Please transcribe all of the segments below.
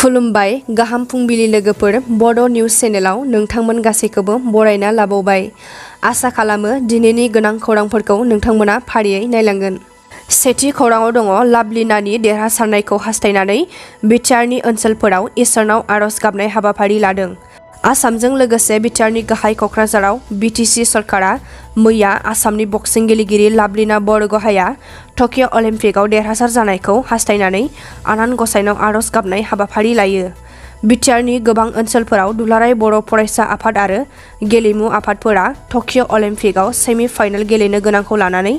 खुलुमबाय गाहाम फुंबिलि लोगोफोर बड' निउज चेनेलाव नोंथांमोन गासैखौबो बरायना लाबावबाय। आसा खालामो दिनैनि गोनां खौरांफोरखौ नोंथांमोना फारियै नायलांगोन। सेथि खौराङाव दङ लाभलिनानि देरहासारनायखौ हास्थायनानै बिटिआरनि ओनसोलफोराव इसोरनाव आरज गाबनाय हाबाफारि लादों। आसामजों लोगोसे बिटिआरनि गाहाय क'क्राझाराव बिटिसि सरकारा मैया आसामनि बक्सिं गेलेगिरि लाभलिना बरग'हाइया टकिअ अलिम्पिकआव देरहासार जानायखौ हास्थायनानै आनान गसाइनाव आरज गाबनाय हाबाफारि लायो। बिटिआरनि गोबां ओनसोलफोराव दुलाराय बर' फरायसा आफाद आरो गेलेमु आफादफोरा टकिअ अलिम्पिकआव सेमि फाइनाल गेलेनो गोनांखौ लानानै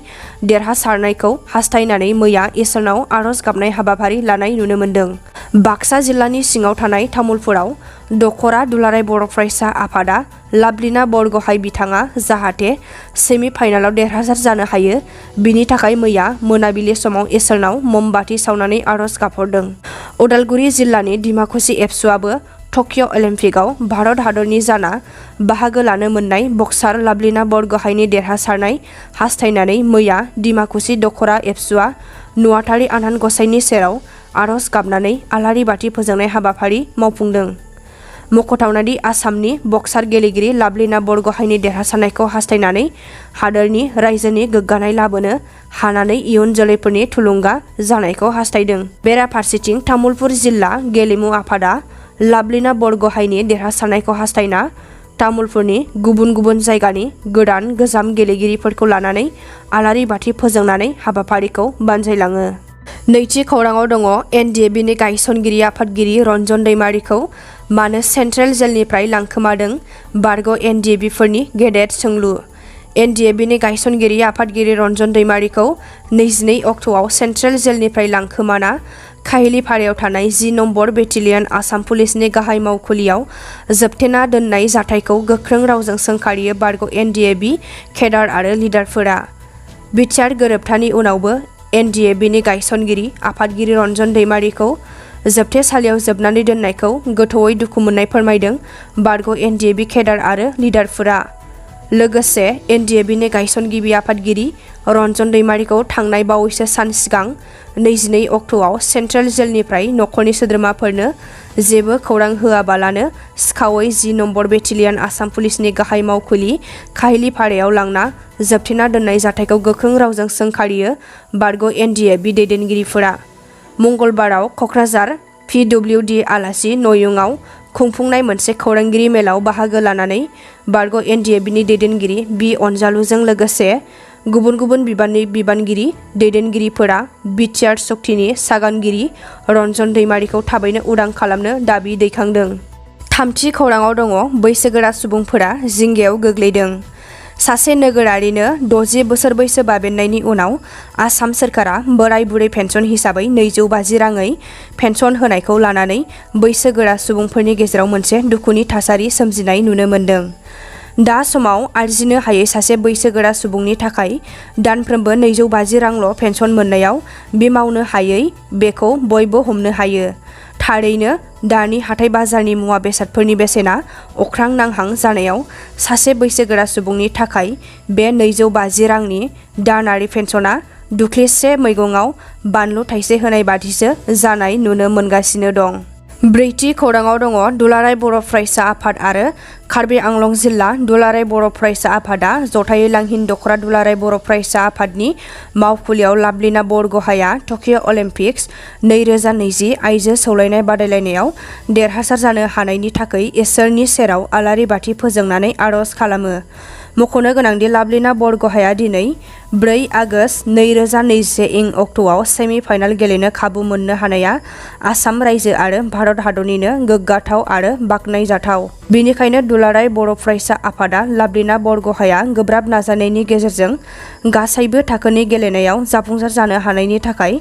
देरहासारनायखौ हास्थायनानै मैया इसोरनाव आरज गाबनाय हाबाफारि लानाय नुनो मोन्दों। बाक्सा जिल्लानि सिङाव थानाय तामुलपुराव दखरा दुलाराय बर' फरायसा आफादा लाभलिना बरग'हाइ बिथाङा जाहाथे सेमि फाइनालाव देरहासार जानो हायो बिनि थाखाय मैया मोनाबिलि समाव इसोरनाव ममबाथि सावनानै आरज गाबहरदों। उदालगुरि जिल्लानि डिमाकुसि एबसुआबो टकिअ अलिम्पिकआव भारत हादरनि जाना बाहागो लानो मोननाय बक्सार लाभलिना बरग'हाइनि देरहासारनाय हास्थायनानै मैया डिमाकुसि दखरा एबसुआ नुवाथारि आनान गसाइनि सेराव आरज गाबनानै आलारि बाथि फोजोंनाय हाबाफारि मावफुंदों। मख'थावनादि आसामनि बक्सार गेलेगिरि लाभलिना बरग'हाइनि देरहासारनायखौ हास्थायनानै हादोरनि रायजोनि गोग्गानाय लाबोनो हानानै इयुन जोलैफोरनि थुलुंगा जानायखौ हास्थायदों। बेराफारसेथिं तामुलपुर जिल्ला गेलेमु आफादा लाभलिना बरग'हाइनि देरहासारनायखौ हास्थायना तामुलपुरनि गुबुन गुबुन जायगानि गोदान गोजाम गेलेगिरिफोरखौ लानानै आलारि बाथि फोजोंनानै हाबाफारिखौ बानजायलाङो। नैथि खौराङाव दङ एनडिएबिनि गायसनगिरि आफादगिरि रन्जन दैमारिखौ मानो सेन्ट्रेल जेलनिफ्राय लांखोमादों बारग' एनडिएबिफोरनि गेदेर सोंलु। एनडिएबिनि गायसनगिरि आफादगिरि रन्जन दैमारिखौ 22 अक्ट'आव सेन्ट्रेल जेलनिफ्राय लांखोमाना काहिलिपारायाव थानाय 10 नम्बर बेटेलियन आसाम पुलिसनि गाहाय मावखुलियाव जोबथेना दोननाय जाथायखौ गोख्रों रावजों सोंखारियो बारग' एनडिएबि केडार आरो लिडारफोरा। बिटिआर गोरोबथानि उनावबो एनडिएबिनि गायसनगिरि आफादगिरि रन्जन दैमारिखौ जोबथेसालियाव जोबनानै दोननायखौ गोथौयै दुखु मोननाय फोरमायदों बारग' एनडिएबि केडार आरो लिडारफोरा। लोगोसे एनडिएबिनि गायसनगिरि आफादगिरि रन्जन दैमारिखौ थांनाय बावैसो सान सिगां 22 अक्ट'आव सेन्ट्रेल जेलनिफ्राय नखरनि सोद्रोमाफोरनो जेबो खौरां होआबालानो सिखावै 10 नम्बर बेटेलियन आसाम पुलिसनि गाहाय मावखुलि काहिलिपारायाव लांना जोबथेना दोननाय जाथायखौ गोख्रों रावजों सोंखारियो बारग' एनडिएबि दैदेनगिरिफोरा। मंगलबाराव क'क्राझार पिडब्लिउडि आलासि नयुंआव खुंफुंनाय मोनसे खौरांगिरि मेलाव बाहागो लानानै बारग' एनडिएबिनि दैदेनगिरि बि अनजालुजों लोगोसे गुबुन गुबुन बिबाननि बिबानगिरि दैदेनगिरिफोरा बिटिआर सक्तिनि सागानगिरि रन्जन दैमारिखौ थाबैनो उदां खालामनो दाबि दैखांदों। थामथि खौराङाव दङ बैसोगोरा सुबुंफोरा जिंगायाव गोग्लैदों। सासे नोगोरारिनो 60 बोसोर बैसो बाबेननायनि उनाव आसाम सोरखारा बोराय बुरै पेन्सन हिसाबै 250 राङै पेन्सन होनायखौ लानानै बैसोगोरा सुबुंफोरनि गेजेराव मोनसे दुखुनि थासारि सोमजिनाय नुनो मोन्दों। दा समाव आरजिनो हायै सासे बैसोगोरा सुबुंनि थाखाय दानफ्रोमबो 250 रांल' पेन्सन मोननायाव बे मावनो हायै बेखौ बयबो हमनो हायो। थारैनो दानि हाथाय बाजारनि मुवा बेसादफोरनि बेसेना अख्रां नांहां जानायाव सासे बैसोगोरा सुबुंनि थाखाय बे 250 रांनि दानारि पेन्सना दुख्लिसे मैगंआव बानलु थाइसे होनाय बादिसो जानाय नुनो मोनगासिनो दं। ब्रैथि खौराङाव दङ दुलाराय बर' फरायसा आफाद आरो कार्बि आंलं जिल्ला दुलाराय बर' फरायसा आफादा जथायै लांहिन दखरा दुलाराय बर' फरायसा आफादनि मावखुलियाव लाभलिना बरग'हाइया टकिअ अलिम्पिक्स 2020 आइजो सौलायनाय बादायलायनायाव देरहासार जानो हानायनि थाखाय इसोरनि सेराव आलारि बाथि फोजोंनानै आरज खालामो। मख'नो गोनांदि लाभलिना बरग'हाइया दिनै 4 आगस्ट 2021 अक्ट'आव सेमि फाइनाल गेलेनो खाबु मोननो हानाया आसाम रायजो आरो भारत हादरनिनो गोग्गाथाव आरो बाख्नायजाथाव। बेनिखायनो दुलाराय बर' फरायसा आफादा लाभलिना बरग'हाइया गोब्राब नाजानायनि गेजेरजों गासैबो थाखोनि गेलेनायाव जाफुंसार जानो हानायनि थाखाय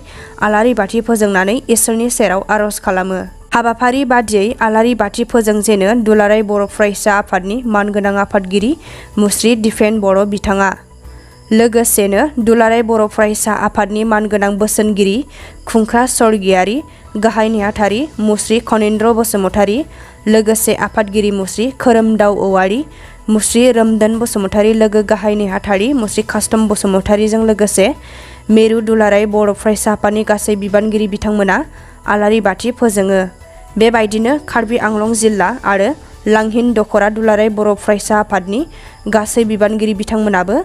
आलारि बाथि फोजोंनानै इसोरनि सेराव आरज खालामो। हाबाफारि बादियै आलारि बाथि फोजोंजेनो दुलाराय बर' फरायसा आफादनि मानगोनां आफादगिरि मुस्रि दिपेन बर' बिथाङा। लोगोसेनो दुलाराय बर' फरायसा आफादनि मानगोनां बोसोनगिरि खुंख्रा सर्गियारि, गाहाय नेहाथारि मुस्रि खनिन्द्र बसुमतारी, लोगोसे आफादगिरि मुस्रि खोरोमदाव औवारि, मुस्रि रोमदोन बसुमतारी, लोगो गाहाय नेहाथारि मुस्रि कास्टम बसुमतारीजों लोगोसे मेरु दुलाराय बर' फरायसा आफादनि गासै बिबानगिरि बिथांमोना आलारि बाथि फोजोङो। बेबायदिनो कार्बि आंलं जिल्ला आरो लांहिन दखरा दुलाराय बर' फरायसा आफादनि गासै बिबानगिरि बिथांमोनाबो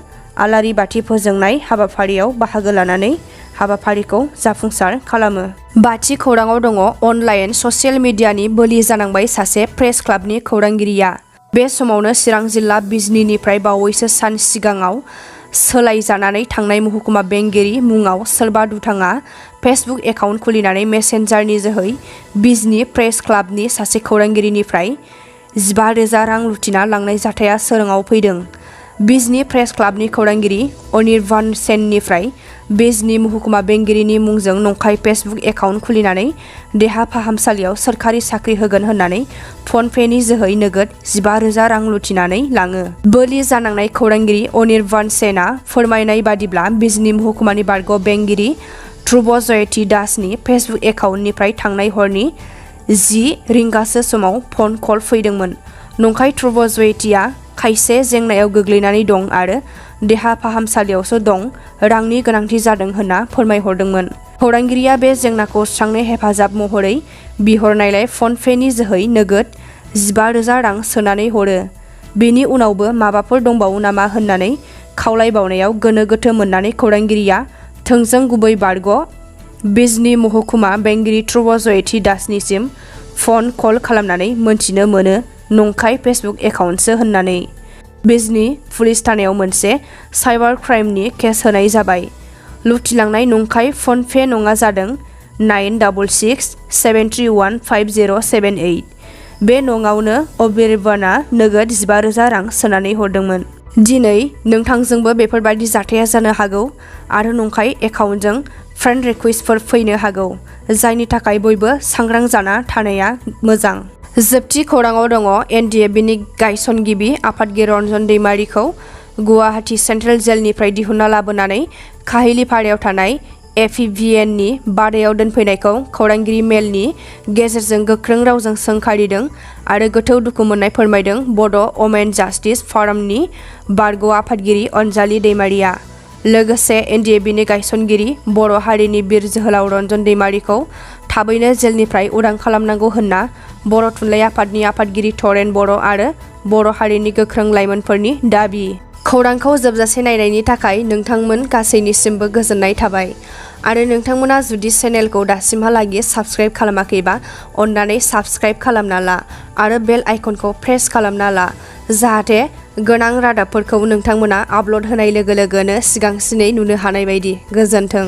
आलारि बाथि फोजोंनाय हाबाफारियाव बाहागो लानानै हाबाफारिखौ जाफुंसार खालामो। बाथि खौराङाव दङ अनलाइन ससियेल मिडियानि बोलि जानांबाय सासे प्रेस क्लाबनि खौरांगिरिया। बे समावनो चिरां जिल्ला बिजनीनिफ्राय बावैसो सान सिगाङाव सोलायजानानै थांनाय महकुमा बेंगिरि मुङाव सोरबा दुथाङा फेसबुक एकाउन्ट खुलिनानै मेसेन्जारनि जोहै बिजनी प्रेस क्लाबनि सासे खौरांगिरिनिफ्राय 15,000 रां लुथिना लांनाय जाथाया सोराङाव फैदों। बिजनी प्रेस क्लाबनि खौरांगिरि अनिर्बान सेननिफ्राय बिजनी महकुमा बेंगिरिनि मुंजों नंखाय फेसबुक एकाउन्ट खुलिनानै देहा फाहामसालियाव सोरखारि साख्रि होगोन होननानै फनपेनि जोहै नोगोद 15,000 रां लुथिनानै लाङो। बोलि जानांनाय खौरांगिरि अनिर्बान सेनआ फोरमायनाय बादिब्ला बिजनी महकुमानि बारग' बेंगिरि ध्रुवजयती दासनि फेसबुक एकाउन्टनिफ्राय थांनाय हरनि 10 रिंगासो समाव फन कल फैदोंमोन। नंखाय ध्रुवजयतीआ खायसे जेंनायाव गोग्लैनानै दं आरो देहा फाहामसालियावसो दं, रांनि गोनांथि जादों होनना फोरमायहरदोंमोन। खौरांगिरिया बे जेंनाखौ सुस्रांनो हेफाजाब महरै बिहरनायलाय फनपेनि जोहै नोगोद 15,000 रां सोनानै हरो। बेनि उनावबो माबाफोर दंबावो नामा होननानै खावलायबावनायाव गोनो गोथो मोननानै खौरांगिरिया थोंजों गुबै बारग' बिजनी महकुमा बेंगिरि ध्रुवजयती दासनिसिम फन कल खालामनानै मोनथिनो मोनो नंखाय फेसबुक एकाउन्टसो होननानै। बिजनी पुलिस थानायाव मोनसे साइबार क्राइमनि केस होनाय जाबाय। लुथिलांनाय नंखाय फनपे नङा जादों 9667315078। बे नङावनो अनिर्बानआ नोगोद 15,000 रां सोनानै हरदोंमोन। दिनै नोंथांजोंबो बेफोरबायदि जाथाया जानो हागौ आरो नंखाय एकाउन्टजों फ्रेन्ड रिकुवेस्टफोर फैनो हागौ, जायनि थाखाय बयबो सांग्रां जाना थानाया मोजां। जोबथि खौराङाव दङ एनडिएफबिनि गायसनगिरि आफादगिरि रन्जन दैमारिखौ गुवाहाटी सेन्ट्रेल जेलनिफ्राय दिहुनना लाबोनानै काहिलिपारायाव थानाय एपिभिएननि बादायाव दोनफैनायखौ खौरांगिरि मेलनि गेजेरजों गोख्रों रावजों सोंखारिदों आरो गोथौ दुखु मोननाय फोरमायदों बड' वमेन जास्टिस फ'रामनि बारग' आफादगिरि अनजालि दैमारिया। लोगोसे एनडिएफबिनि गायसनगिरि बर' हारिनि बिर जोहोलाव रन्जन दैमारिखौ थाबैनो जेलनिफ्राय उदां खालामनांगौ होनना बर' थुनलाइ आफादनि आफादगिरि थरेन बर' आरो बर' हारिनि गोख्रों लाइमोनफोरनि दाबि। खौरांखौ जोबजासे नायनायनि थाखाय नोंथांमोन गासैनिसिमबो गोजोननाय थाबाय आरो नोंथांमोना जुदि चेनेलखौ दासिमहालागै साबस्क्राइब खालामाखैबा अन्नानै साबस्क्राइब खालामना ला आरो बेल आइकनखौ प्रेस खालामना ला, जाहाथे गोनां रादाबफोरखौ नोंथांमोना आपल'ड होनाय लोगो लोगोनो सिगांसिनै नुनो हानाय बायदि। गोजोन्थों।